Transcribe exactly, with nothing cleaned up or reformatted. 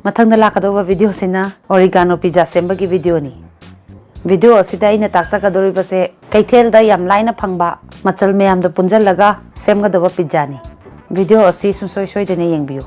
ꯃꯊꯪꯗ ꯂꯥꯛꯀꯗꯧꯕ ꯚꯤꯗꯤꯑꯣꯁꯤꯅ ꯑꯣꯔꯤꯒꯥꯅꯣ ꯄꯤꯖꯥ ꯁꯦꯝꯕꯒꯤ ꯚꯤꯗꯤꯑꯣꯅꯤ꯫ ꯚꯤꯗꯤꯑꯣ ꯑꯁꯤꯗ ꯑꯩꯅ ꯇꯥꯛꯆꯒꯗꯧꯔꯤꯕꯁꯦ ꯀꯩꯊꯦꯜꯗ ꯌꯥꯝ ꯂꯥꯏꯅ ꯐꯪꯕ ꯃꯆꯜ ꯃꯌꯥꯝꯗꯣ ꯄꯨꯟꯁꯤꯜꯂꯒ ꯁꯦꯝꯒꯗꯧꯕ ꯄꯤꯖꯥꯅꯤ꯫ ꯚꯤꯗꯤꯑꯣ ꯑꯁꯤ ꯁꯨꯡꯁꯣꯏ ꯁꯣꯏꯗꯅ ꯌꯦꯡꯕꯤꯌꯨ꯫